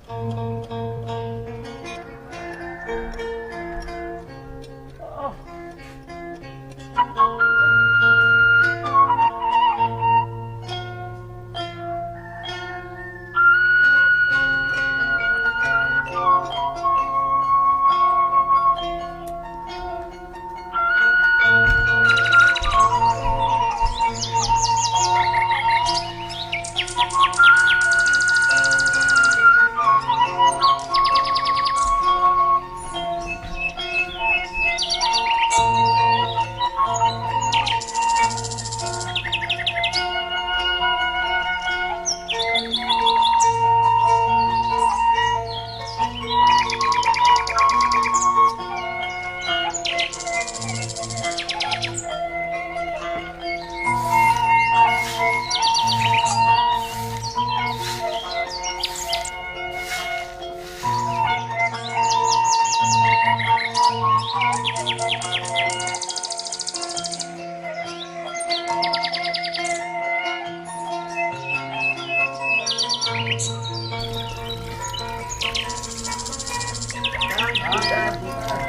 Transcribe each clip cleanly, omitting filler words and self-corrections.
Oh.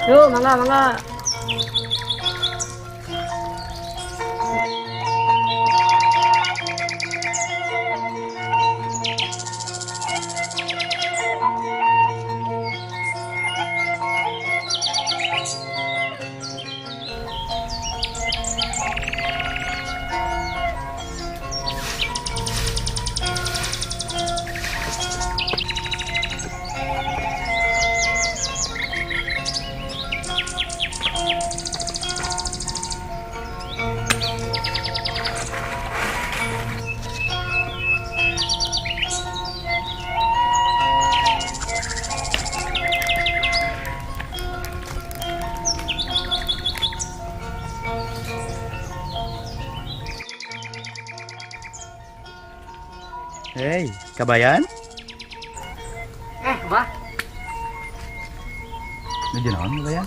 Yuk, mangga, mangga. Hey, kabayan? Bah. Nuju naon kabayan?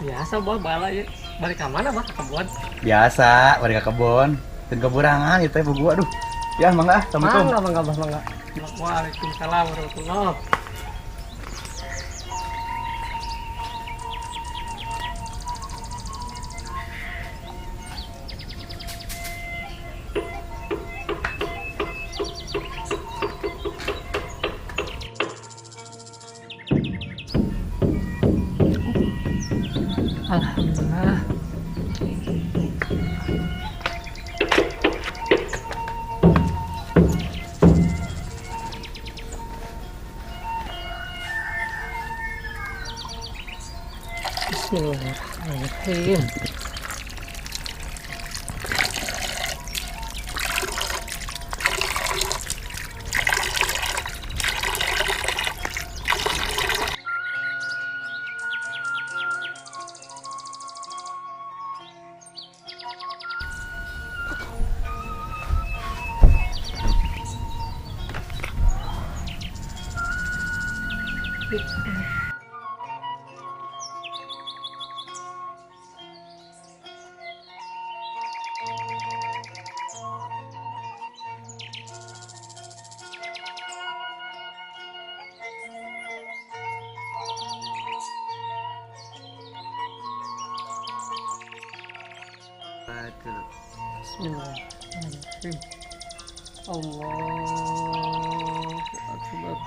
Biasa, bah, bala ya. Balik ke mana, bah? Ke kebun. Biasa, balik ke kebun. Dan keburangan itu ya, gua aduh. Ya, mangga ah, Assalamualaikum. Mangga, mangga, bah, mangga. Waalaikumsalam warahmatullahi. Alhamdulillah. Bismillahirrahmanirrahim. Bismillahirrahmanirrahim. Allahu Akbar.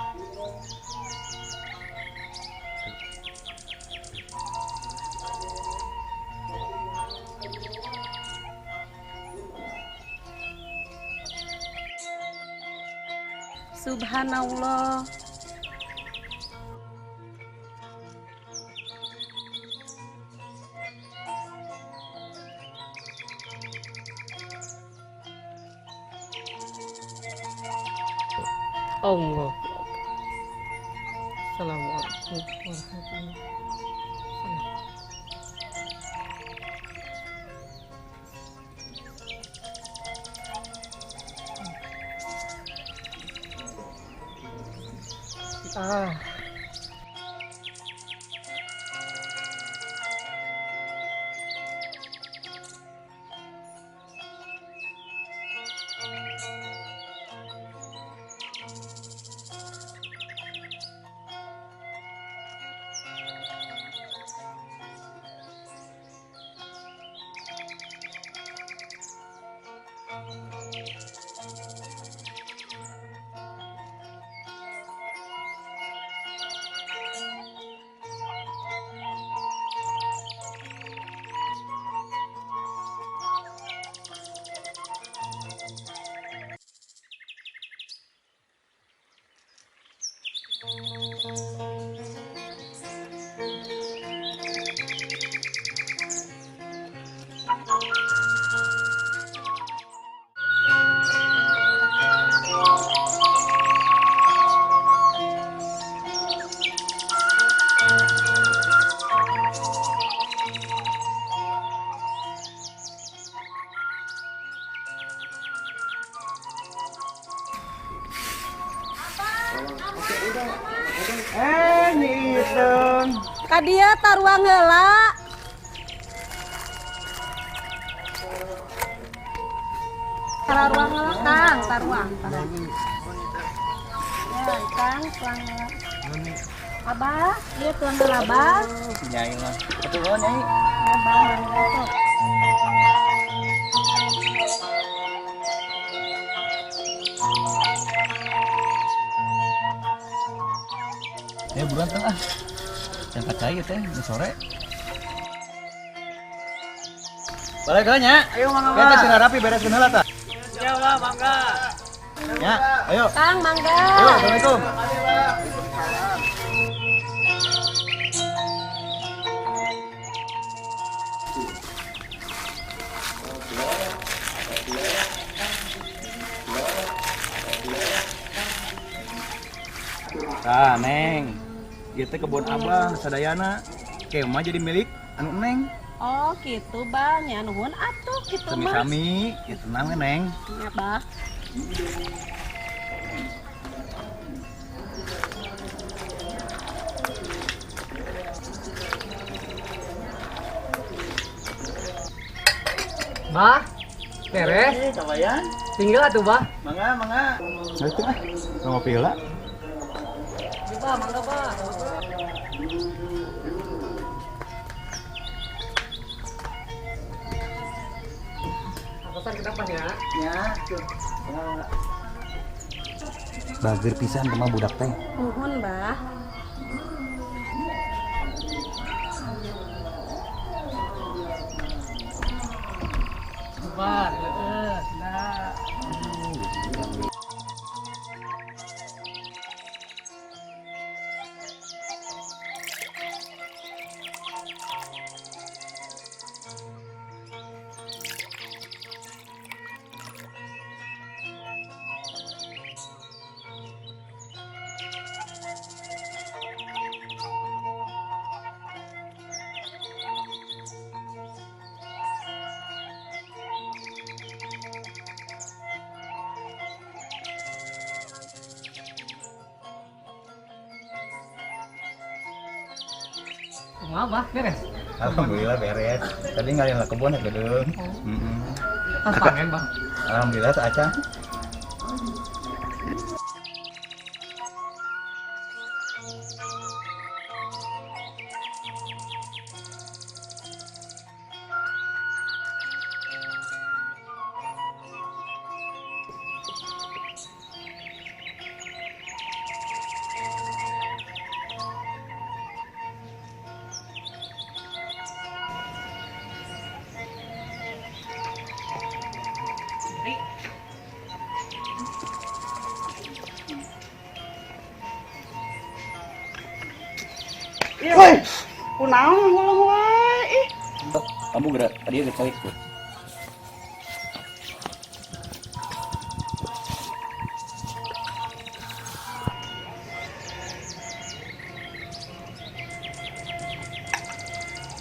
Subhanallah. Allah. Assalamualaikum warahmatullahi wabarakatuh. Ah. Nyi Iteung. Ka dieu taruang heula. Taruang heula Kang, taruang. Ya, Kang, tuang heula. Abah, ieu tuang heula, Abah. Nyai mah. Atuh nuhun, Nyai. Abah, mangga. Ya buruan teh ah. Yang kacai teh di sore. Balik heula nya. Ayo mangga. Kita sina rapi bereskeun heula tah. Ya, Bah, mangga. Ya, ayo. Kang, mangga. Ayo, Assalamualaikum. Tah, Neng. Ieu teh kebun Abah sadayana. Kemah jadi milik anu Neng. Oh, gitu, Bang. Ya nuhun atuh kitu mah. Sami-sami, ya tenang we, Neng. Ya, Bah. Bah, beres. Kabayan. Tinggal atuh, Bah. Mangga, mangga. Nah, itu ah. Ngopi heula. Bah, mangga, Bah. Atasan kenapa ya? Ya, tuh. Bager pisan kumaha budak teh. Nuhun, Bah. Bah, heeh, nah. Kumaha, Bah? Beres? Alhamdulillah beres. Tadi ngalih lah kebun ya, Gedung. Heeh. Pas panen, Bah. Alhamdulillah tak acan. Woi, kunaon ngulung wae ih. Kamu gerak, tadi gerak calik tuh.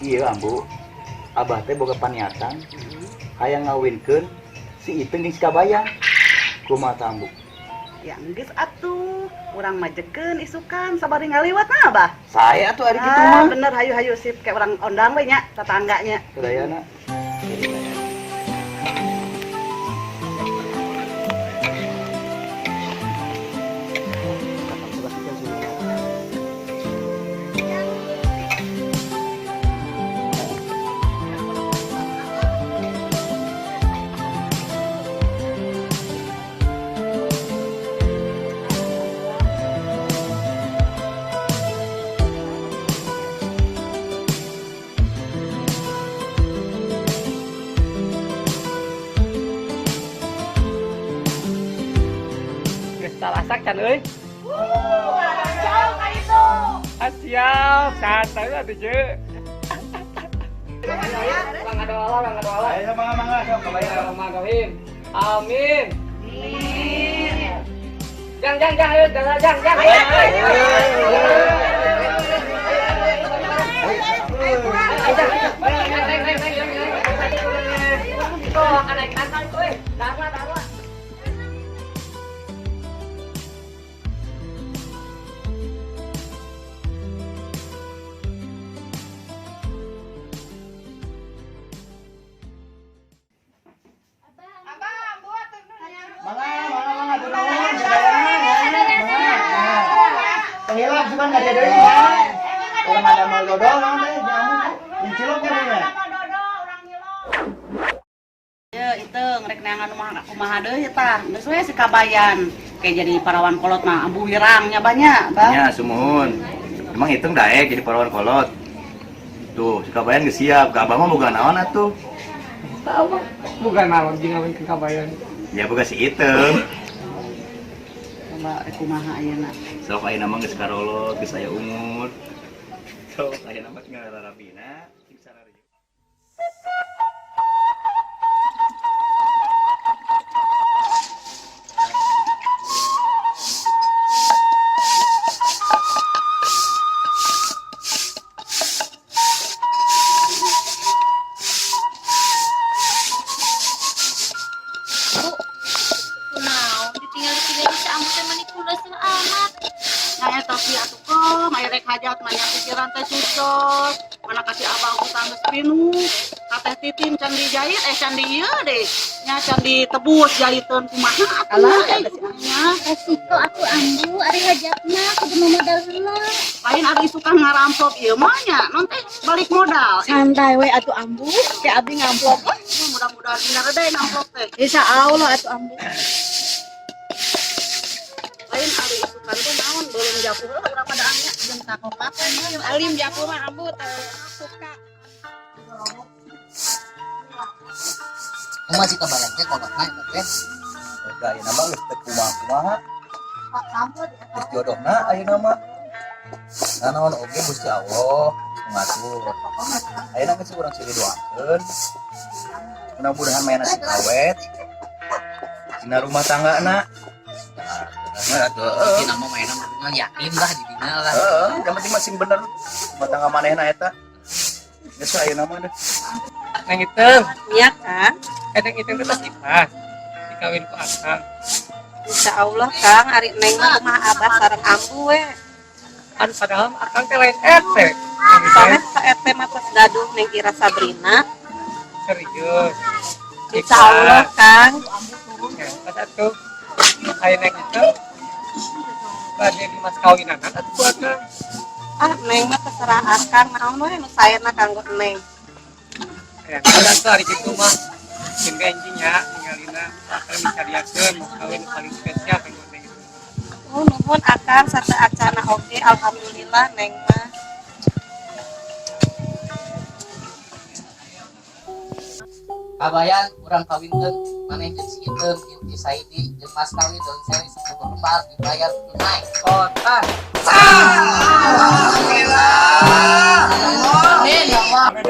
Iya, Ambu. Abah teh boga paniatan hayang ngawinkeun si Iteung jeung si Kabayan. Kumaha tah, Ambu? Ya geus atuh, urang majekeun isukan sabari ngaliwat nah, Abah. Saya atuh ari kitu mah. Bener, hayu-hayu sip kayak orang ondang we nya tetangganya. Sadayana. Geus talasak can euy. Wuh, Siap, santai atuh, Ceu. Bang adoala, bang adoala. Ayo mangga mangga sok kabayan. Bismillahirrahmanirrahim. Amin. Jang jang jang ayo jang jang jang. Ayo ayo. Mangga mangga mangga turun. Penghilap cuman nggak ada deui ya. Urang ada mal dodol naon teh jamu. Cilok nya deui. Ya itu ngerek neangan kumaha deui tah. Geus we si Kabayan. Kayak jadi parawan kolot mah ambu wirangnya banyak, Bang. Ya, sumuhun. Emang hitung daek jadi parawan kolot. Tuh, si Kabayan geus siap. Ka abah mah boga naon atuh? Tahu bukan naon jeung ngawinkeun Kabayan. Ya boga si Iteung. Coba rek kumaha ayeuna. Sok ayeuna mah geus karolot, geus aya umur. Sok ayeuna mah tinggal rarabina, cing sararieu. Bu, kunaon ditinggal-tinggal si Ambu teh mani kuleus amat. Nah, eta sih atuh kom, aya rek hajat mah nya pikiran teh susos. Mana kasih abang utang geus pinuh. Ka Teh Titin can dijahit, eh can di ieu deh. Nya can ditebus jahiteun kumaha atuh. Alah, eh, nya. Resiko atuh Ambu, ari hajatna kudu modal heula. Lain ari isukan ngaramplok ieu mah nya, non teh balik modal. Santai we atuh Ambu, teh abdi ngamplop ah. Mudah-mudahan bener deh ngamplok teh. Insya Allah atuh Ambu. Lain ari isukan teh naon beuleum japuh heula urang pada anya jeung takopakan Jeung alim japuh mah Ambu teh suka. Kumaha sih Kabayan teh kolotna eta teh? Da ayeuna mah geus teu kumaha-kumaha. Geus jodohna ayeuna mah. Nah, naon oge Gusti Allah ngatur. Ayeuna geus urang silih doakeun. Mudah-mudahan mainna sing awet. Dina rumah tanggana. Nah, atuh intina mah mainna mah yakin lah di dina lah. Heeh, yang penting masing bener rumah tangga manehna eta. Geus we ayeuna mah deh. Neng Iteung, Iya Kang. eh Neng Iteung teh tos ikhlas dikawin ku Akang. Insya Allah Kang, ari Neng mah kumaha abah sareng Ambu we. Kan padahal Akang teh lain RT. Neng Iteung Soalnya sa RT mah tos gaduh Neng Ira Sabrina. serius. Insya Allah Kang. Ya, pas atuh aya Neng Iteung bade di mas kawinanan atuh ku Akang. Ah Neng mah terserah Akang naon we nu saena kanggo Neng. Ya, ada tuh hari gitu mah. Jeung enjing nya ningalina Akang disadiakeun mas kawin paling spesial kanggo Neng Iteung. Oh nuhun Akang sarta acana oge alhamdulillah Neng mah. Kabayan urang kawinkeun maneh jeung si Iteung Inti Saidi jeung mas kawin daun seri 10 lembar dibayar tunai kontan. Alhamdulillah. Amin ya Allah. Amin.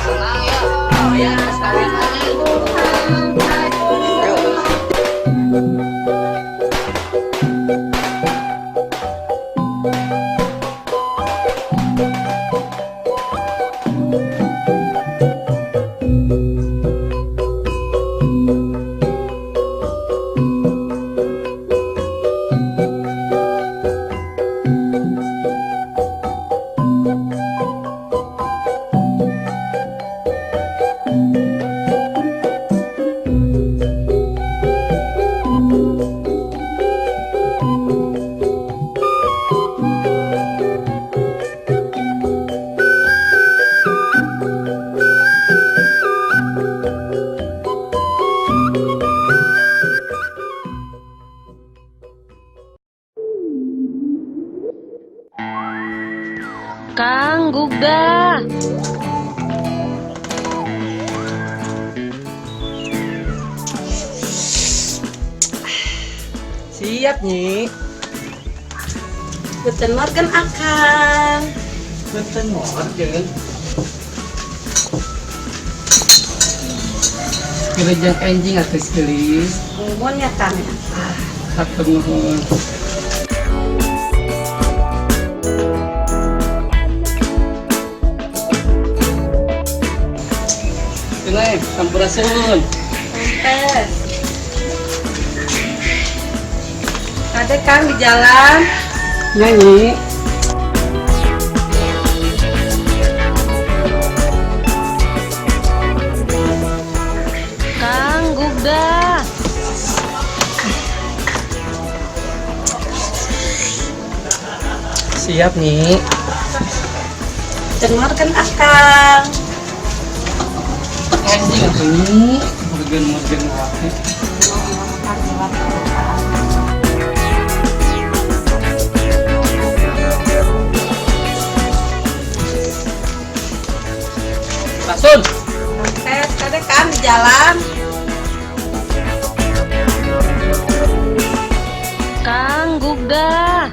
Senang ya. Kabayan mas kawin. Kang Guga. Siap, Nyi. Guten Morgen, Akang. Guten Morgen. Wilujeng enjing atuh geulis. Nuhun ya, Kang. Hatur nuhun. Tunai, sampurasun. Rampes. Kade Kang di jalan. Nyanyi. Kang Gugda. Siap, Nyi. Guten Morgen, Akang. Enjing atuh Nyi. Morgen morgen wae. Rasun. Rampes, kade Kang di jalan. Kang Gugda.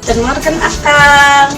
Guten Morgen, Akang.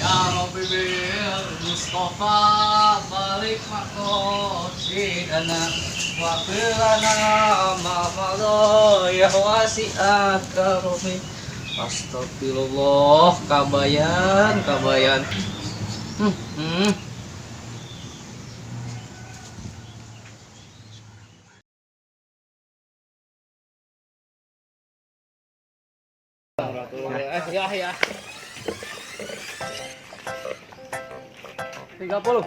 Ya Rabbi bil Mustafa balik maqasidana wa qilana ma madha ya wasi'at karumi. Astagfirullah, kabayan, kabayan. Ya, ya. 30,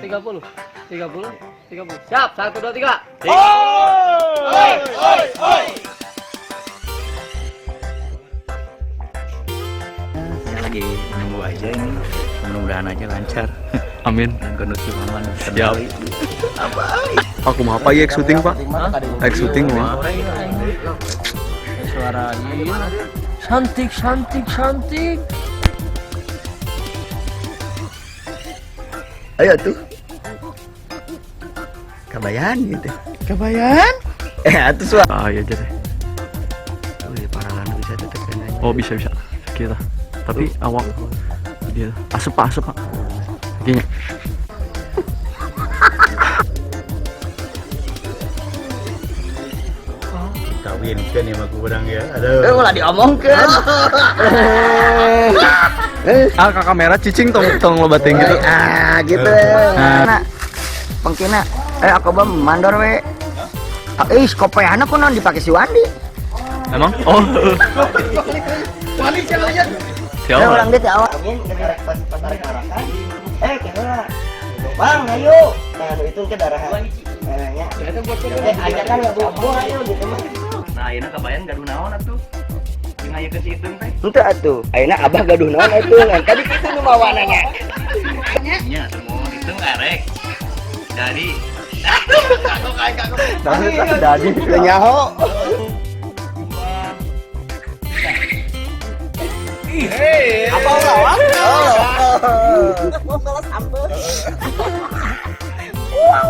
30, 30, 30. Siap, 1, 2, 3. Saya lagi nunggu aja ini. Mudah-mudahan aja lancar. Amin. Dan kondusif aman. Siap. Aku mau apa ya syuting, Pak? Ek syuting mah. Suara ini cantik, cantik, cantik. Ayo tuh. Kabayan gitu. Kabayan? Atuh suara. Ah, iya aja deh. Wih, paralan bisa tekan aja. Oh, bisa bisa. Kita. Tapi awak dia asep Pak, asep Pak. Gini. Kawinkan ya aku kurang ya. Aduh. Ulah diomongkeun. Ah, ke kamera cicing tong tong lo bating gitu. Ah, gitu. Nah, pengkina. Aku bam mandor we. Ah, ih, kopeana kunaon dipake si Wandi. Emang? Oh. Wani siapa? Orang dia teh awak. Heula. Bang, ayo. Nah, nu itu ke darahan. Nah, nya. Ajakan ya, Bu. Bu, ayo gitu mah. Nah, ayeuna kabayan gaduh naon atuh? Jeung aya ke si Iteung teh. Henteu atuh. Ayeuna abah gaduh naon atuh. Ngan tadi kitu nu mawana nya. Nya, semua Iteung arek. Dari Dadi teu nyaho. Apa lawan? Oh.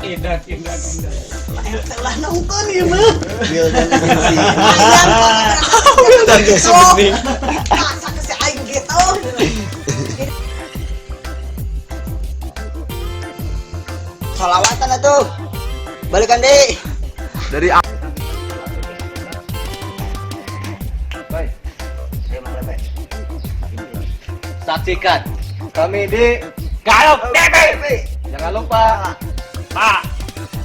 Indah, indah, indah. Telah nonton ya mah. Wildan Agency. Ayang Wildan Agency. Masa ke si aing gitu. Sugan deui. Dari Baik. Ayo, Mang Lepe. Saksikan Kami di Garok TV. Jangan lupa Pak,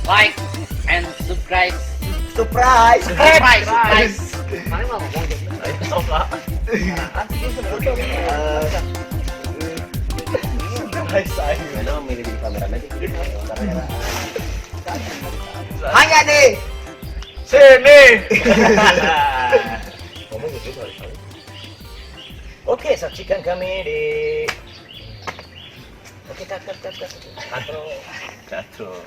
like and subscribe. Surprise. Surprise, surprise. Mana mau ngomong jadi. Mana milih jadi kameramen aja. Hanya di sini. Ngomong gitu kali. Oke, saksikan kami di. Oke, cut, cut, cut, cut. Katro. Katro.